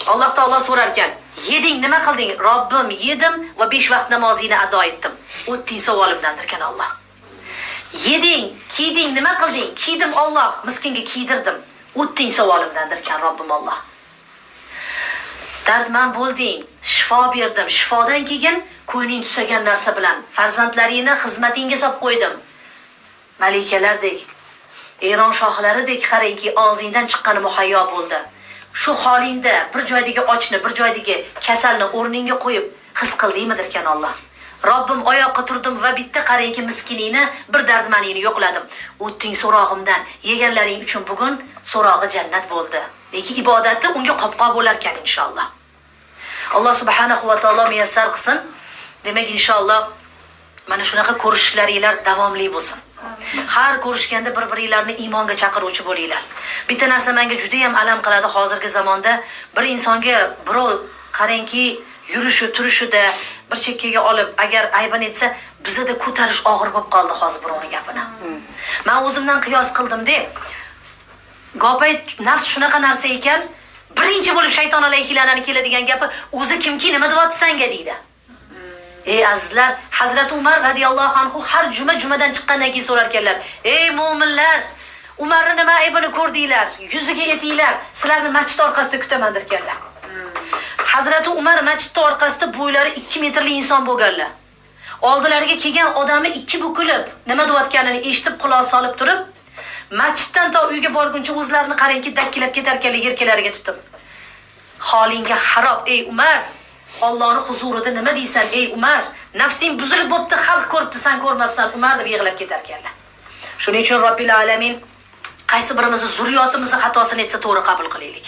Alloh taolo so'rar ekan, yeding nima qilding? Robbim, yedim va 5 vaqt namozingni ado etdim. O'tding savolimdandirkan Alloh. Yeding, kiyding, nima qilding? Kiydim Alloh, miskinga kiydirdim. O'tding savolimdandirkan Robbim Alloh. Dardman bo'lding, shifo berdim. Shifodan keyin ko'ngling tusagan narsa bilan farzandlaringni xizmatingga solib qo'ydim. Malikalardek, Eron shohlaridek qarangki, og'zingdan chiqqani muhayyo bo'ldi. Shu holingda bir joydagi ochni, bir joydagi kasalni o'rningga qo'yib his qildingmidirkan Alloh. Robbim, oyoqqa turdim va bitta qarangki miskiningni, bir dardmaningni yo'qladim. O'tding so'rog'imdan, yeganlaring uchun bugun so'rog'i jannat bo'ldi. Lekin ibodati unga qopqoq bo'lar ekan inshaalloh. Alloh subhanahu va taolo muyassar qilsin. Demak, inshaalloh mana shunaqa ko'rishlaringlar davomli bo'lsin. Har ko'rishganda bir-biringlarni iymonga chaqiruvchi bo'linglar. Bitta narsa menga juda ham alam qiladi hozirgi zamonda. Bir insonga birov qarangki yurishi, turishida bir chekkaga olib, agar aybini aytsa, bizada ko'tarish og'ir bo'lib qoldi hozir birovning gapini. Men o'zimdan qiyos qildim-da. Gopay nafs shunaqa narsa ekan, birinchi bo'lib shayton alayhilanani keladigan gapi, o'zi kimki nima deyapti senga deydi. Ey azizlar, Hazrat Umar radhiyallohu anhu har juma jumadan chiqqandan keyin so'rar ekanlar: "Ey mo'minlar, Umarni nima aybini ko'rdinglar? Yuziga etinglar, sizlarni masjid orqasida kutaman" derkanlar. Hazrat Umar masjid orqasida bo'ylari 2 metrli inson bo'lganlar. Oldilariga kelgan odami 2 bukilib, nima deyotganini eshitib quloq solib turib, masjiddan to uyga borguncha o'zlarini qarangki dakkilab ketarkanlar yelkalariga tutib. Holingga xarob ey Umar, Allohning huzurida nima deysan ey Umar? Nafsing buzilib bo'pti, xalq ko'ribdi, sen ko'rmabsan Umar deb yig'lab ketarkanlar. Shuning uchun Robbil alamin qaysi birimizni zurriyotimizni xatosini etsa to'g'ri qabul qilaylik.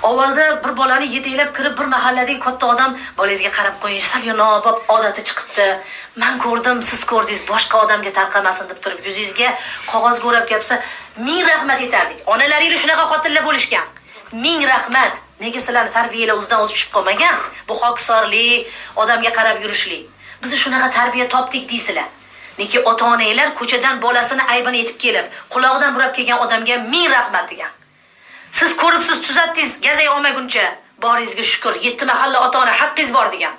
Avvalda bir bolani yetaklab kirib bir mahalladagi katta odam bolangizga qarab qo'ying, sal nobop odati chiqibdi. Men ko'rdim, siz ko'rdingiz, boshqa odamga tarqamasin deb turib yuzingizga qog'ozga o'rab kelsa, ming rahmat etardik. Onalaringiz shunaqa xotinlar bo'lishgan. Ming rahmat. Nega sizlarni tarbiyalar o'zidan o'zi tushib qolmagan? Bu xokisorlik, odamga qarab yurishlik. Biz shunaqa tarbiya topdik deysizlar. Nega ota-onalar ko'chadan bolasini aybini aytib kelib, qulog'idan burab kelgan odamga ming rahmat degan. Siz ko'ribsiz, tuzatdingiz, gazay olmaguncha, boringizga shukr, 7 mahalla ota-ona haqqingiz bor degan.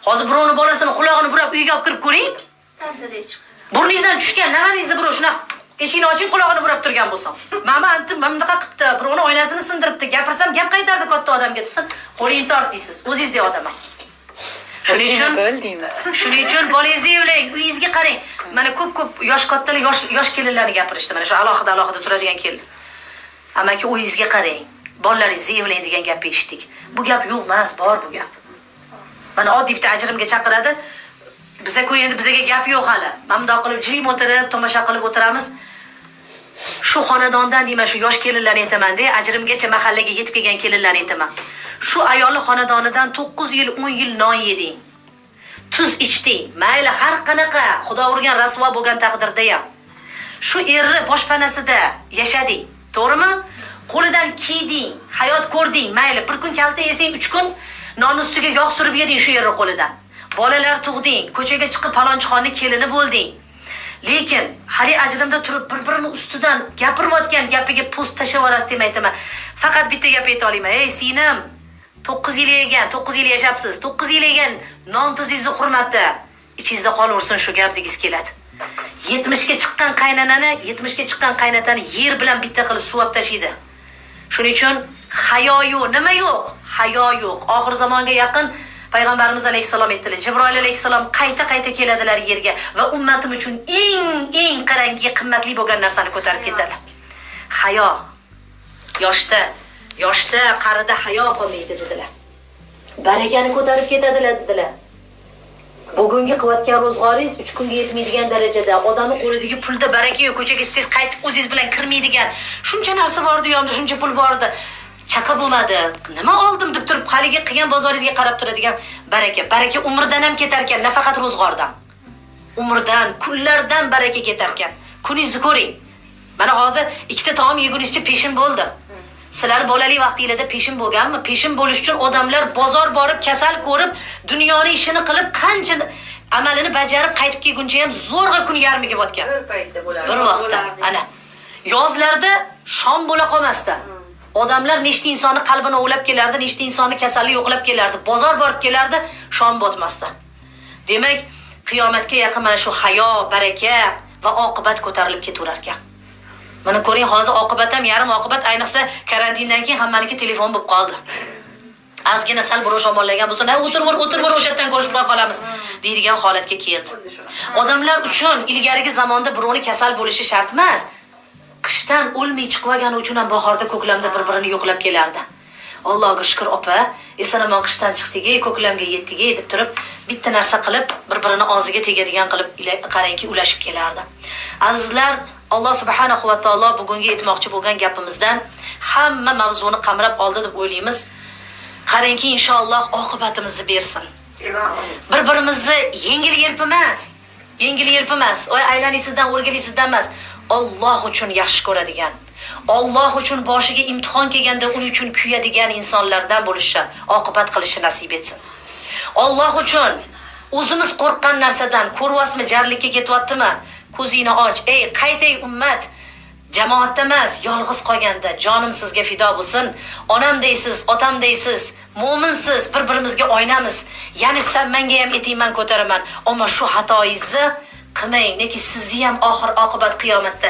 Hozir birovning bolasini qulog'ini burab uyga olib kirib ko'ring. Burningizdan tushgan navaringizni birov shunaqa eshikni oching, qulog'ini burab turgan bo'lsam. Mama antim mana bunaqa qilibdi, birovning oynasini sindiribdi, gapirsam gap qaytardi katta odamga desam, qo'lingni tort deysiz, o'zingizdek odam. Shuning uchun bolangizni evlang, uyingizga qarang. Mana ko'p-ko'p yosh kattalar, yosh kelinlarni gapirishdi. Mana shu alohida-alohida turadigan kelin. Amaki uyingizga qarang, bolalaringizni evlang degan gapni eshitdik. Bu gap yo'q emas, bor bu gap. Mana oddiy bitta ajrimga chaqiradi. Biza-ku endi bizaga gap yo'q hali. Mana bundoq qilib jim o'tirib, tomosha qilib o'tiramiz. Shu xonadondan deyman, shu yosh kelinlarni aytaman-da, ajrimgacha mahallaga yetib kelgan kelinlarni aytaman. Shu ayolning xonadonidan 9 yil, 10 yil non yeding. Tuz ichding. Mayli har qanaqa Xudo urgan rasvo bo'lgan taqdirda ham. Shu erni boshpanasida yashading. To'g'rimi? Qo'lidan kiyding, hayot ko'rding. Mayli bir kun kalta yesang, 3 kun non ustiga yog' surib yeding shu erni qo'lidan. Bolalar tug'ding, ko'chaga chiqib falonchixonni kelini bo'lding. Lekin hali ajrimda turib bir-birini ustidan gapirayotgan gapiga post tashlab yuborasiz deb aytaman. Faqat bitta gap ayta olaman. Ey singlim, 9 yil yegan, 9 yil yashabsiz, 9 yil yegan non tuzingizni hurmati ichingizda qolaversin shu gap degingiz keladi. 70 ga chiqqan qaynonani, 70 ga chiqqan qaynotani yer bilan bitta qilib suvab tashiydi. Shuning uchun hayo yo'q, nima yo'q? Hayo yo'q. Oxir zamonga yaqin Payg'ambarimiz alayhissalom aytdilar, Jibroil alayhissalom qayta-qayta keladilar yerga va ummatim uchun eng qarang'i qimmatli bo'lgan narsani ko'tarib ketadilar. Hayo. Yoshda, qarida hayo qolmaydi dedilar. Barakani ko'tarib ketadilar dedilar. Bugungi qilayotgan ro'zg'oringiz 3 kunga yetmaydigan darajada, odamning qo'lidagi pulda baraka yo'q, ko'chaga chiqsangiz qaytib o'zingiz bilan kirmaydigan. Shuncha narsa bor edi, yonida shuncha pul bor edi. Chaqa bo'lmadi. Nima oldim deb turib haligi qilgan bozoringizga qarab turadigan baraka. Baraka umrdan ham ketar ekan, nafaqat ro'zg'ordan. Umrdan, kunlardan baraka ketar ekan. Kuningizni ko'ring. Mana hozir 2 ta taom yegunizcha peshin bo'ldi. Sizlar bolalik vaqtingizda peshin bo'lganmi? Peshin bo'lish uchun odamlar bozor borib, kasal ko'rib, dunyoni ishini qilib, qancha amalini bajarib qaytib kelguncha ham zo'rg'a kun yarmiga botgan. Bir paytda bo'lardi. Bir vaqtda. Ana. Yozlarda shom bo'la qolmasdi. Odamlar nechta insonni qalbini ovlab kelardi, nechta insonni kasallik yo'qlab kelardi, bozor borib kelardi, shom botmasdi. Demak, qiyomatga yaqin mana shu hayo, baraka va oqibat ko'tarilib ketaverar ekan. Mana ko'ring, hozir oqibat ham yarim oqibat, ayniqsa karantindan keyin hammaniki telefon bo'lib qoldi. Ozgina sal birov shamollagan bo'lsa, o'tirib o'tirib o'sha yerdan ko'rishib qolamiz deydigan holatga keldi. Odamlar uchun ilgarigi zamonda birovni kasal bo'lishi shart emas. Qishdan o'lmay chiqib olgani uchun ham bahorda, ko'klamda bir-birini yo'qlab kelardi. Allohga shukr opa, eson-omon qishdan chiqdik, ko'klamga yetdik deb turib, bitta narsa qilib, bir-birini og'ziga tegadigan qilib qarangki ulashib kelardi. Azizlar, Alloh subhanahu va taolo bugungi aytmoqchi bo'lgan gapimizdan hamma mavzuni qamrab oldi deb o'ylaymiz. Qarangki, inshaalloh oqibatimizni bersin. Bir-birimizni yengil yelpi emas, yengil yelpi emas, oy aylanisizdan, o'rgilisizdan emas. Alloh uchun yaxshi ko'radigan, Alloh uchun boshiga imtihon kelganda uning uchun kuyadigan insonlardan bo'lishi, oqibat qilishi nasib etsin. Alloh uchun o'zimiz qo'rqqan narsadan, ko'rvasmi jarlikka ketyaptimi? Ko'zingni och, ey qaytay ummat, jamoatda emas, yolg'iz qolganda jonim sizga fido bo'lsin. Onam deysiz, otam deysiz, mo'minsiz, bir-birimizga oynamiz. Yanishsam menga ham etingman ko'taraman. Ammo shu xatoyingizni qilmang, neki sizni ham oxir oqibat qiyomatda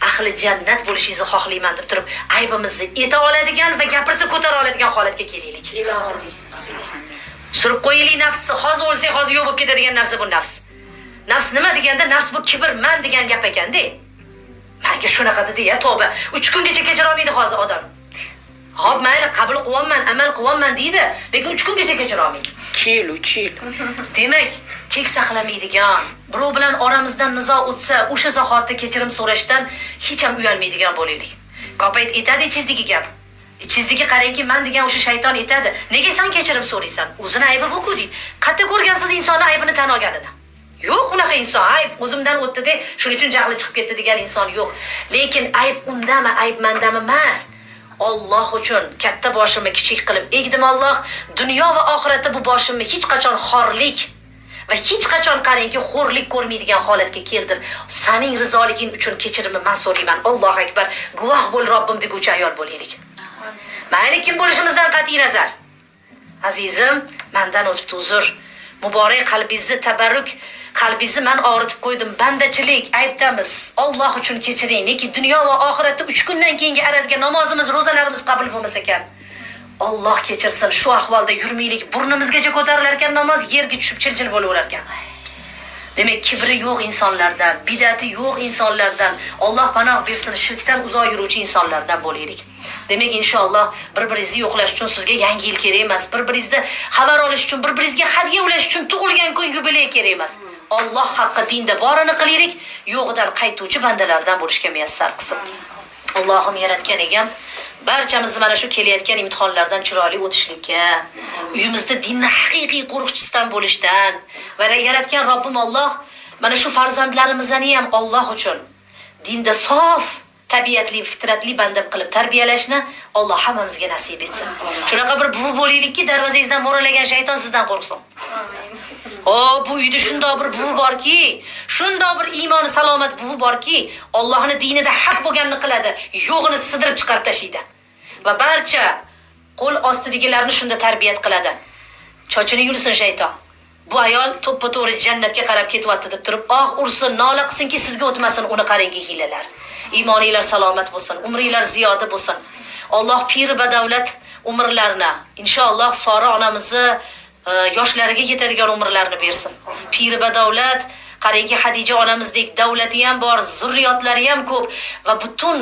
ahli jannat bo'lishingizni xohlayman deb turib, aybimizni eta oladigan va gapirsa ko'tara oladigan holatga kelaylik. Surib qo'yaylik nafsni, hozir o'lsak hozir yo'q bo'lib ketadigan narsa bu nafs. Nafs nima deganda, nafs bu kibr, man degan gap ekanda. Menga shunaqa dedi ya, tavba. 3 kungacha kechira olmaydi hozir odam. Xo'p, mayli, qabul qilyapman, amal qilyapman deydi, lekin 3 kungacha kechira olmaydi. 2 yil, 3 yil. Demak, kek saqlamaydigan, birov bilan oramizdan nizo o'tsa, o'sha zahotda kechirim so'rashdan hech ham uyalmaydigan bo'laylik. Ko'payt etadi ichingizdagi gap. Ichingizdagi qarangki, man degan o'sha shayton etadi. Nega sen kechirim so'raysan? O'zini aybi bu-ku deydi. Qayerda ko'rgansiz insonni aybini tan olganini? Yo'q, unaqa inson ayb o'zimdan o'tdi-de, shuning uchun jahli chiqib ketdi degan inson yo'q. Lekin ayb undami, ayb mandami emas. Alloh uchun katta boshimni kichik qilib egdim Alloh. Dunyo va oxiratda bu boshimni hech qachon xorlik va hech qachon qarangki xo'rlik ko'rmaydigan holatga keldir. Sening rizoliging uchun kechirimni men so'rayman. Allohu akbar. Guvoh bo'l Robbim deguvchi ayol bo'laylik. Mayli kim bo'lishimizdan qat'iy nazar. Azizim, mendan o'tibdi uzr. Muborak qalbingizni tabarruk, qalbingizni men og'ritib qo'ydim. Bandachilik aybdamiz. Alloh uchun kechiring. Lekin dunyo va oxiratda 3 kundan keyingi arazga namozimiz, ro'zalarimiz qabul bo'lmas ekan. Alloh kechirsin. Shu ahvolda yurmaylik. Burnimizgacha ko'tarilar ekan namoz, yerga tushib chil-chil bo'laverar ekan. Demak, kibri yo'q insonlardan, bid'ati yo'q insonlardan, Alloh panoh bersin, shirkdan uzoq yuruvchi insonlardan bo'laylik. Demak, inshaalloh bir-biringizni yo'qlash uchun sizga yangi yil kerak emas, bir-biringizda xabar olish uchun, bir-biringizga hadya ulash uchun tug'ilgan kun yubiley kerak emas. Alloh haqqi dinda borini qilaylik, yo'g'idan qaytuvchi bandalardan bo'lishga muyassar qilsin. Allohim yaratgan egam barchamizni mana shu kelayotgan imtihonlardan chiroyli o'tishlikka, uyimizda dinni haqiqiy qo'riqchisidan bo'lishdan va yaratgan Robbim Alloh mana shu farzandlarimizni ham Alloh uchun dinda sof, tabiatli, fitratli banda qilib tarbiyalashni Alloh hammamizga nasib etsin. Shunaqa bir buvi bo'laylikki, darvozangizdan mo'ralagan shayton sizdan qo'rqsin. O, bu uyda shundoq bir buvi borki, shundoq bir iymoni salomat buvi borki, Allohning dinida haq bo'lganini qiladi, yo'g'ini sidirib chiqarib tashlaydi. Va barcha qo'l ostidagilarni shunda tarbiyat qiladi. Chochini yulsin shayton. Bu ayol to'ppa-to'g'ri jannatga qarab ketyapti deb turib, oh ursin, nola qilsinki, sizga o'tmasin uni qarangki hiylalar. Iymoninglar salomat bo'lsin, umringlar ziyoda bo'lsin. Alloh piri badavlat umrlarni, inshaalloh Sora onamizni yoshlariga yetadigan umrlarni bersin. Piri badavlat, qarangki Hadija onamizdek davlati ham bor, zurriyotlari ham ko'p va butun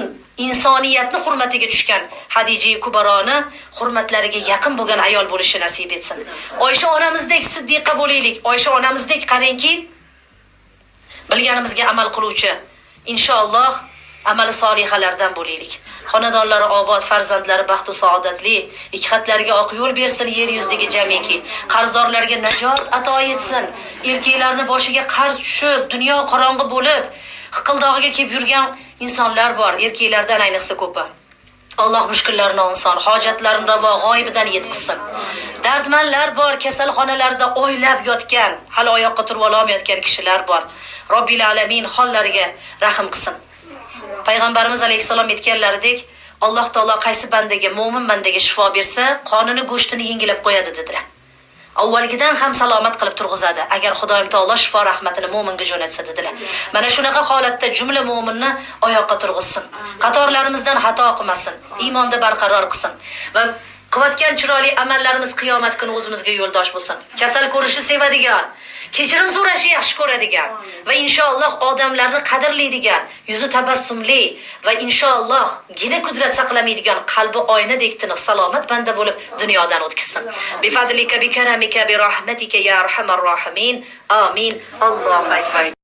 insoniyatni hurmatiga tushgan Hadija Kubaroni hurmatlariga yaqin bo'lgan ayol bo'lishi nasib etsin. Oysha onamizdek siddiqa bo'laylik. Oysha onamizdek qarangki bilganimizga amal qiluvchi, inshaalloh amali solihalardan bo'laylik. Xonadonlari obod, farzandlari baxtu saodatli, ikki xatlariga oq yo'l bersin yer yuzidagi jamiki. Qarzdorlarga najot ato etsin. Erkaklarni boshiga qarz tushib, dunyo qorong'i bo'lib, hiqildog'iga kelib yurgan insonlar bor, erkaklardan ayniqsa ko'pi. Alloh mushkullarini oson, hojatlarini ravo, g'oyibidan yetkazsin. Dardmanlar bor, kasalxonalarda oylab yotgan, hali oyoqqa turib olmayotgan kishilar bor. Robbil alamin hollariga rahm qilsin. Payg'ambarimiz alayhissalom aytganlaridek, Alloh taolo qaysi bandaga, mo'min bandaga shifo bersa, qonini, go'shtini yengilab qo'yadi dedilar. Avvalgidan ham salomat qilib turg'izadi, agar Xudoyim taolo shifo rahmatini mo'minga jo'natsa dedilar. Mana shunaqa holatda jumla mo'minni oyoqqa turg'izsin. Qatorlarimizdan xato qilmasin, iymonda barqaror qilsin va qilayotgan chiroyli amallarimiz qiyomat kuni o'zimizga yo'ldosh bo'lsin. Kasal ko'rishni sevadigan, kechirim so'rashni yaxshi ko'radigan va inshaalloh odamlarni qadrlaydigan, yuzi tabassumli va inshaalloh gina kudrat saqlamaydigan, qalbi oynadek tiniq, salomat banda bo'lib dunyodan o'tkazsin. Bi fadlika bi karamika bi rahmatika ya arhamar rohimin. Amin. Allohu akbar.